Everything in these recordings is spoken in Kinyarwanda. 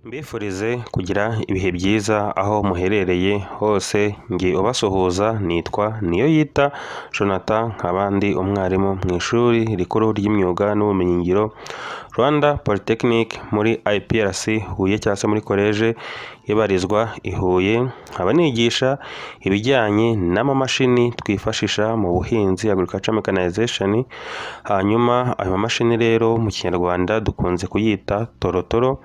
Mbifurize kugira ibihe byiza aho muherereye hose, njye ubasuhuza nitwa Niyoyita Jonathan, nkaba ndi umwarimu mu ishuri rikuru ry'imyuga n'ubumenyingiro Rwanda Polytechnic muri IPRC Huye cyangwa se muri koleje ibarizwa i Huye, nkaba nigisha ibijyanye n'amamashini twifashisha mu buhinzi, agriculture mechanization. Hanyuma ayo mamashini rero mu Kinyarwanda dukunze kuyita torotoro.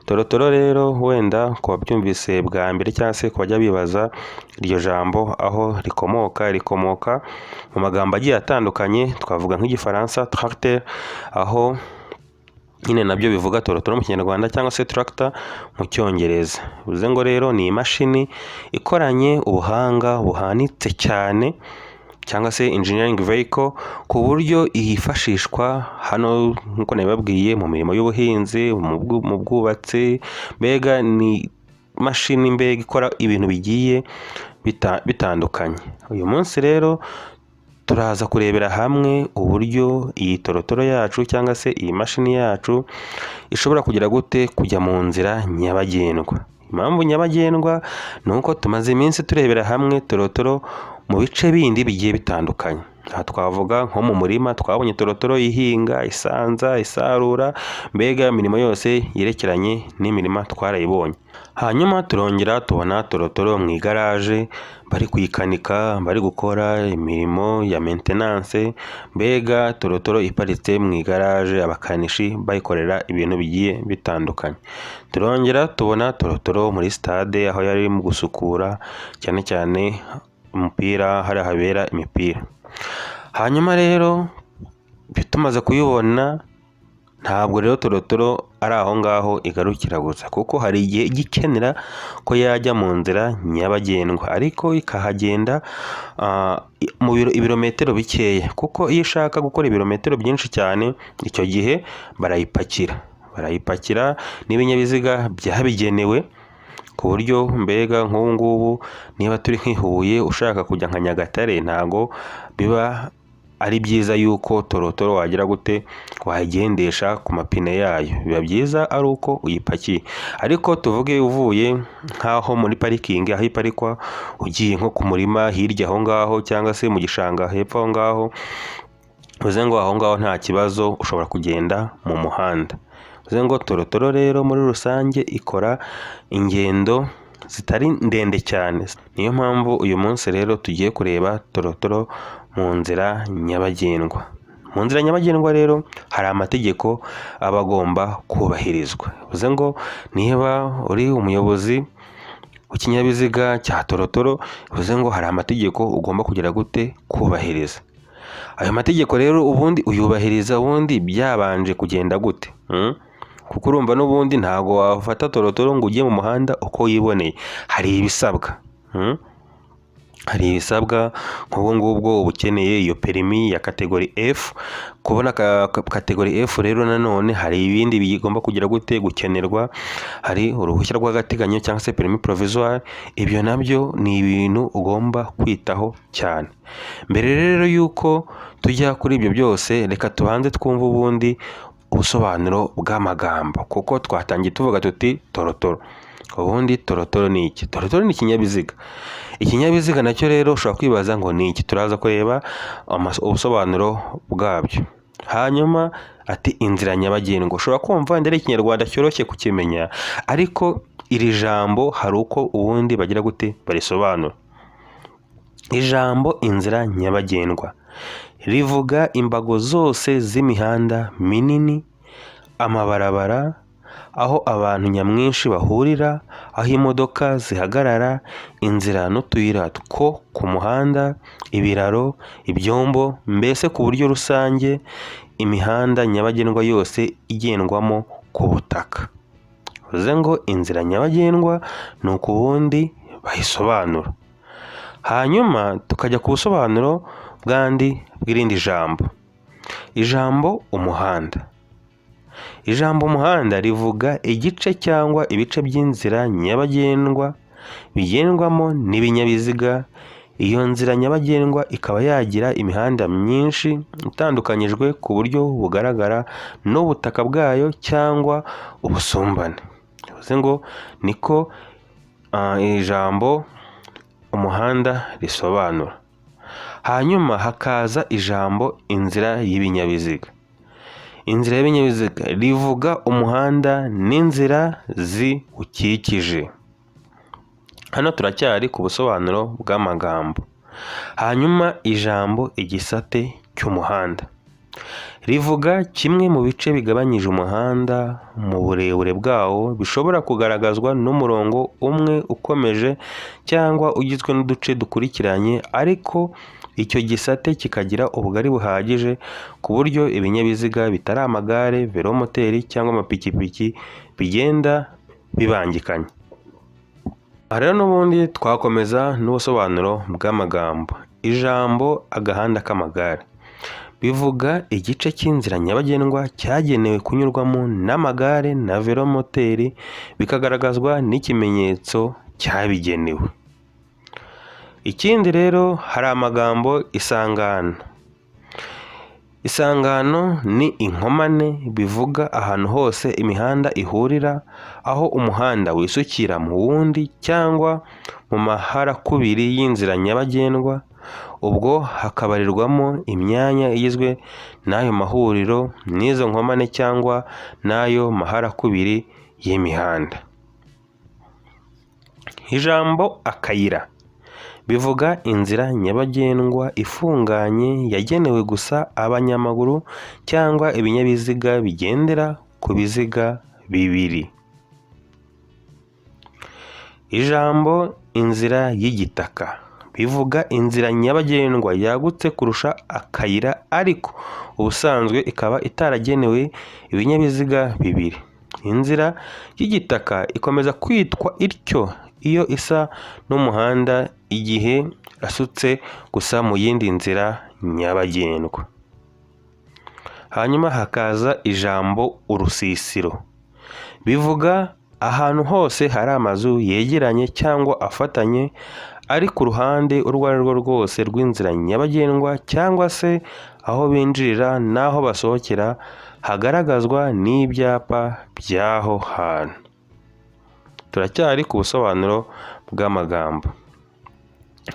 Torotoro rero, wenda ku babyumvise bwa mbere cyangwa se ku bajya bibaza iryo jambo aho rikomoka, rikomoka mu magambo agiye atandukanye. Twavuga nk'Igifaransa tracteur, aho nyine nabyo bivuga torotoro mu Kinyarwanda, cyangwa se tractor mu Cyongereza. Bivuze ngo rero ni imashini ikoranye ubuhanga buhanitse cyane, cyangwa se engineering vehicle, ku buryo yifashishwa hano nk'uko nabibabwiye mu mirimo y'ubuhinzi, mu bwubatsi. Mbega ni imashini mbega ikora ibintu bigiye bitandukanye. Uyu munsi rero turaza kurebera hamwe uburyo iyi torotoro yacu cyangwa se iyi mashini yacu ishobora kugira gute kujya mu nzira nyabagendwa. Impamvu nyabagendwa ni uko tumaze iminsi turebera hamwe torotoro mu bice bindi bigiye bitandukanye. Aha twavuga nko mu murima, twabonye torotoro ihinga, isanza, isarura, mbega imirimo yose yerekeranye n'imirima twarayibonye. Hanyuma turongera tubona torotoro mu igaraje bari kuyikanika, bari gukora imirimo ya maintenance, mbega torotoro iparitse mu igaraje, abakanishi bayikorera ibintu bigiye bitandukanye. Turongera tubona torotoro muri stade, aho yari irimo gusukura cyane cyane umupira, hariya habera imipira. Hanyuma rero tumaze kuyibona, ntabwo rero torotoro ari aho ngaho igarukira gusa, kuko hari igihe ijya ikenera ko yajya mu nzira nyabagendwa, ariko ikahagenda mu ibirometero bikeya, kuko iyo ishaka gukora ibirometero byinshi cyane, icyo gihe barayipakira n'ibinyabiziga byabigenewe, ku buryo mbega nk'ubu ngubu niba turi nk'i Huye ushaka kujya nka Nyagatare, ntago biba ari byiza yuko torotoro wagira gute wayigendesha ku mapine yayo. Biba byiza ari uko uyipakiye. Ariko tuvuge uvuye nk'aho muri parikingi aho iparikwa, ugiye nko ku murima hirya aho ngaho, cyangwa se mu gishanga hepfo aho ngaho, bivuze ngo aho ngaho nta kibazo, ushobora kugenda mu muhanda. Bivuze ngo torotoro rero muri rusange ikora ingendo zitari ndende cyane. Niyo mpamvu uyu munsi rero tugiye kureba torotoro mu nzira nyabagendwa. Mu nzira nyabagendwa rero hari amategeko aba agomba kubahirizwa. Bivuze ngo niba uri umuyobozi w'ikinyabiziga cya torotoro, bivuze ngo hari amategeko ugomba kugira gute kubahiriza. Ayo mategeko rero ubundi uyubahiriza ubundi byabanje kugenda gute? Kuko urumva n'ubundi ntabwo wafata torotoro ngo ujye mu muhanda uko wiboneye, hari ibisabwa. Hari ibisabwa nk'ubwo ngubwo uba ukeneye iyo perimi ya category F. Kubona category F rero nanone hari ibindi bigomba kugira gute gukenerwa, hari uruhushya rw'agateganyo cyangwa se permis provisoire. Ibyo nabyo ni ibintu ugomba kwitaho cyane. Mbere rero y'uko tujya kuri ibyo byose, reka tubanze twumve ubundi ubusobanuro bw'amagambo, kuko twatangiye tuvuga tuti torotoro. Ubundi torotoro ni iki? Torotoro ni ikinyabiziga. Ikinyabiziga nacyo rero ushobora kwibaza ngo ni iki? Turaza kureba ubusobanuro bwabyo. Hanyuma ati inzira nyabagendwa, ushobora kumva wenda ari Ikinyarwanda cyoroshye kukimenya, ariko iri jambo hari uko ubundi bagira gute barisobanura. Ijambo inzira nyabagendwa rivuga imbago zose z'imihanda minini, amabarabara, aho abantu nyamwinshi bahurira, aho imodoka zihagarara, inzira n'utuyira two ku muhanda, ibiraro, ibyombo, mbese ku buryo rusange imihanda nyabagendwa yose igendwamo ku butaka. Bivuze ngo inzira nyabagendwa ni uku ubundi bayisobanura. Hanyuma tukajya ku busobanuro bw'andi bw'irindi jambo, ijambo umuhanda. Ijambo umuhanda rivuga igice cyangwa ibice by'inzira nyabagendwa bigendwamo n'ibinyabiziga. Iyo nzira nyabagendwa ikaba yagira imihanda myinshi itandukanyijwe ku buryo bugaragara n'ubutaka bwayo cyangwa ubusumbane. Bivuze ngo umuhanda Bivuze ngo niko ijambo umuhanda risobanura. Hanyuma hakaza ijambo inzira y'ibinyabiziga. Inzira y'ibinyabiziga rivuga umuhanda n'inzira ziwukikije. Hano turacyari ku busobanuro bw'amagambo. Hanyuma ijambo igisate cy'umuhanda rivuga kimwe mu bice bigabanyije umuhanda mu burebure bwawo, bishobora kugaragazwa n'umurongo umwe ukomeje cyangwa ugizwe n'uduce dukurikiranye, ariko icyo gisate kikagira ubugari buhagije ku buryo ibinyabiziga bitari amagare, velomoteri cyangwa amapikipiki bigenda bibangikanye. Aha rero n'ubundi twakomeza n'ubusobanuro bw'amagambo. Ijambo agahanda k'amagare bivuga igice cy'inzira nyabagendwa cyagenewe kunyurwamo n'amagare na velomoteri, bikagaragazwa n'ikimenyetso cyabigenewe. Ikindi rero hari amagambo isangano. Isangano ni inkomane, bivuga ahantu hose imihanda ihurira, aho umuhanda wisukira mu wundi cyangwa mu maharakubiri y'inzira nyabagendwa, ubwo hakabarirwamo imyanya igizwe n'ayo mahuriro n'izo nkomane cyangwa n'ayo maharakubiri y'imihanda. Ijambo akayira bivuga inzira nyabagendwa ifunganye yagenewe gusa abanyamaguru cyangwa ibinyabiziga bigendera ku biziga bibiri. Ijambo inzira y'igitaka bivuga inzira nyabagendwa yagutse kurusha akayira, ariko ubusanzwe ikaba itaragenewe ibinyabiziga bibiri. Inzira y'igitaka ikomeza kwitwa ityo iyo isa n'umuhanda igihe asutse gusa mu yindi nzira nyabagendwa. Hanyuma hakaza ijambo urusisiro, bivuga ahantu hose hari amazu yegeranye cyangwa afatanye ari ku ruhande urwo ari rwo rwose rw'inzira nyabagendwa, cyangwa se aho binjirira n'aho basohokera hagaragazwa n'ibyapa by'aho hantu. Turacyari ku busobanuro bw'amagambo.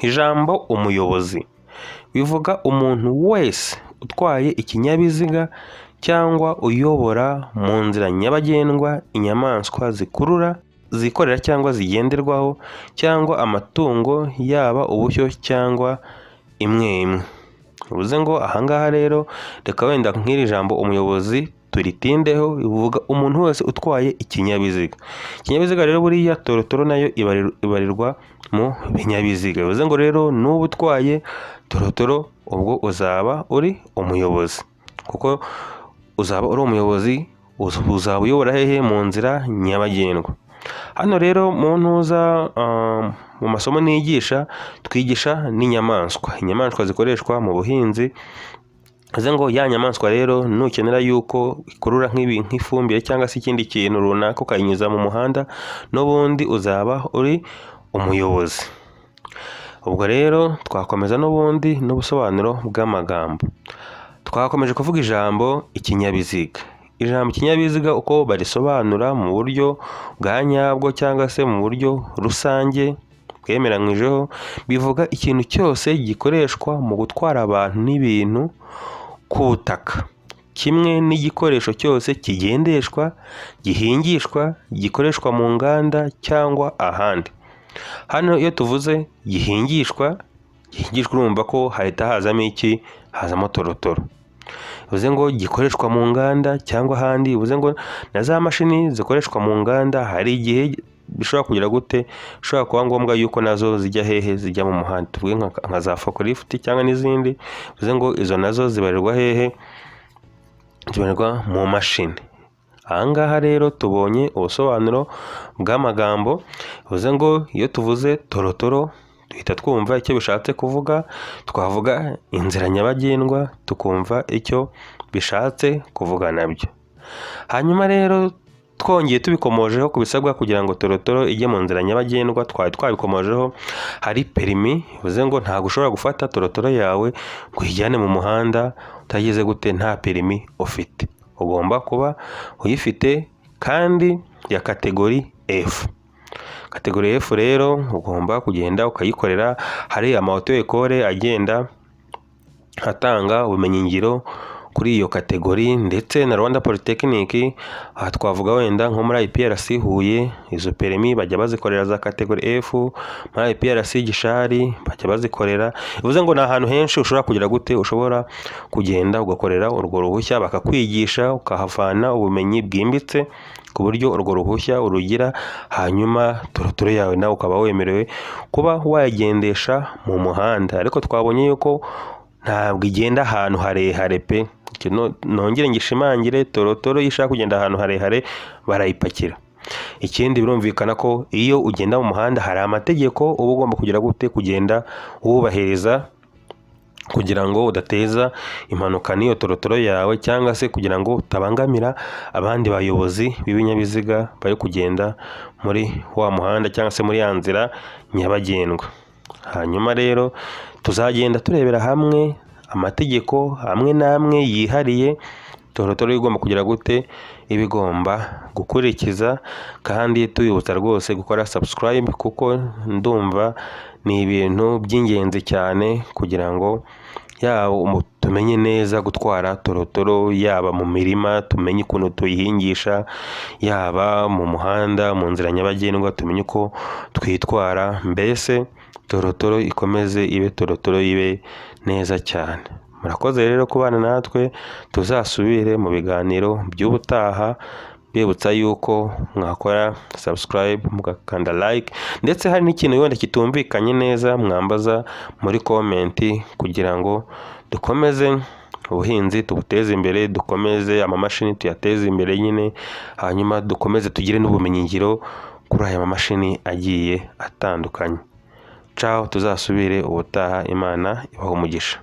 Ijambo umuyobozi bivuga umuntu wese utwaye ikinyabiziga cyangwa uyobora mu nzira nyabagendwa inyamaswa zikurura, zikorera cyangwa zigenderwaho, cyangwa amatungo yaba ubushyo cyangwa imwe imwe. Bivuze ngo ahangaha rero reka wenda nk'iri jambo umuyobozi turitindeho, bivuga umuntu wese utwaye ikinyabiziga. Ikinyabiziga rero buriya torotoro nayo ibarirwa mu binyabiziga. Bivuze ngo rero n'uba utwaye torotoro ubwo uzaba uri umuyobozi, kuko uzaba uri umuyobozi, uzaba uyobora hehe? Mu nzira nyabagendwa. Hano rero mu ntuza mu masomo nigisha, twigisha n'inyamaswa, inyamaswa zikoreshwa mu buhinzi. Bivuze ngo ya nyamaswa rero nukenera yuko ikurura nk'ibi nk'ifumbire cyangwa se ikindi kintu runaka ukayinyuza mu muhanda, n'ubundi uzaba uri umuyobozi. Ubwo rero twakomeza n'ubundi n'ubusobanuro bw'amagambo. Twakomeje kuvuga ijambo ikinyabiziga. Ijambo ikinyabiziga uko barisobanura mu buryo bwa nyabwo cyangwa se mu buryo rusange bwemeranywijeho, bivuga ikintu cyose gikoreshwa mu gutwara abantu n'ibintu ku butaka, kimwe n'igikoresho cyose kigendeshwa, gihingishwa, gikoreshwa mu nganda cyangwa ahandi. Hano iyo tuvuze gihingishwa, gihingishwa urumva ko hahita hazamo iki? Hazamo torotoro. Bivuze ngo gikoreshwa mu nganda cyangwa ahandi, bivuze ngo na za mashini zikoreshwa mu nganda hari igihe bishobora kugira gute, bishobora kuba ngombwa yuko nazo zijya hehe? Zijya mu muhanda. Tuvuge nka za forklift cyangwa n'izindi, bivuze ngo izo nazo zibarirwa hehe? Zibarirwa mu mashini. Aha ngaha rero tubonye ubusobanuro bw'amagambo, bivuze ngo iyo tuvuze torotoro duhita twumva icyo bishatse kuvuga, twavuga inzira nyabagendwa tukumva icyo bishatse kuvuga nabyo. Hanyuma rero twongeye tubikomojeho ku bisabwa kugira ngo torotoro ijye mu nzira nyabagendwa, twari twabikomojeho, hari perimi, bivuze ngo ntabwo ushobora gufata torotoro yawe ngo uyijyane mu muhanda utageze gute? Nta perimi ufite. Ugomba kuba uyifite kandi ya catégorie F. Catégorie F rero ugomba kugenda ukayikorera. Hari ama auto école agenda atanga ubumenyingiro kuri iyo catégorie, ndetse na Rwanda Polytechnic. Aha twavuga wenda nko muri IPRC Huye, izo permis bajya bazikorera za catégorie F. Muri IPRC Gishari bajya bazikorera. Bivuze ngo ni ahantu henshi ushobora kugira gute, ushobora kugenda ugakorera urwo ruhushya, bakakwigisha, ukahavana ubumenyi bwimbitse ku buryo urwo ruhushya urugira, hanyuma torotoro yawe nawe ukaba wemerewe kuba wayigendesha mu muhanda. Ariko twabonye yuko ntabwo igenda ahantu harehare pe. Nongere ngishimangire, torotoro iyo ishaka kugenda ahantu harehare barayipakira. Ikindi, birumvikana ko iyo ugenda mu muhanda hari amategeko uba ugomba kugira gute, kugenda wubahiriza, kugira ngo udateza impanuka n'iyo torotoro yawe, cyangwa se kugira ngo utabangamira abandi bayobozi b'ibinyabiziga bari kugenda muri wa muhanda cyangwa se muri ya nzira nyabagendwa. Hanyuma rero tuzagenda turebera hamwe amategeko amwe n'amwe yihariye torotoro igomba kugira gute, iba igomba gukurikiza. Kandi tubibutsa rwose gukora subscribe, kuko ndumva ni ibintu by'ingenzi cyane kugira ngo yaba tumenye neza gutwara torotoro, yaba mu mirima tumenye ukuntu tuyihingisha, yaba mu muhanda, mu nzira nyabagendwa tumenye uko twitwara, mbese torotoro ikomeze ibe torotoro, ibe neza cyane. Murakoze rero kubana natwe, tuzasubire mu biganiro by'ubutaha. Bibutsa yuko mwakora subscribe, mugakanda like, ndetse hari n'ikintu wenda kitumvikanye neza mwambaza muri comment, kugira ngo dukomeze ubuhinzi tubuteze imbere, dukomeze amamashini tuyateze imbere nyine, hanyuma dukomeze tugire n'ubumenyingiro kuri aya mamashini agiye atandukanye. Caho, tuzasubire ubutaha, Imana ibahe umugisha.